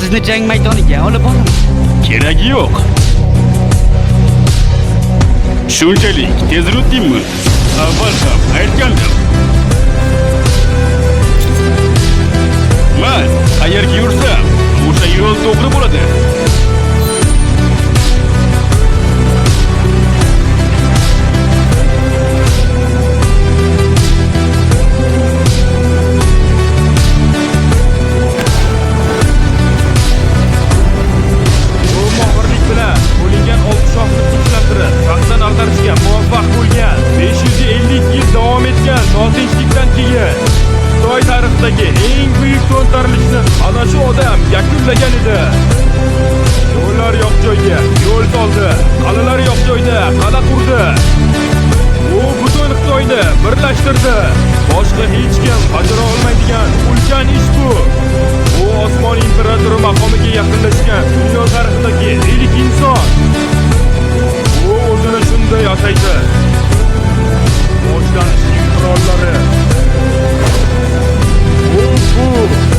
Sizni jang maydoniga olib boraman. Keragi yo'q. Shunchalik tez unutdingmi? Avval ham aytgandim. Man qayerga yursam, o'sha yo'l to'g'ri bo'ladi. U mohirlik bilan bo'lingan olti shohni tinchlantirib, taxtdan ag'darishga muvaffaq bo'lgan. 550 yil davom etgan notinchlikdan keyin Xitoy tarixidagi eng buyuk to'ntarilishni ana shu odam yakunlagan edi. Yo'llar yo'q joyga yo'l soldi, qal'alar yo'q joyda qal'a qurdi. U butun Xitoyni birlashtirdi. Boshqa hech kim bajara olmaydigan ulkan ish bu. U osmon imperatori maqomiga yaqinlashgan dunyo tarixidagi ilk inson. U o'zini shunday ataydi. Boshlanishning qirollari. U bu.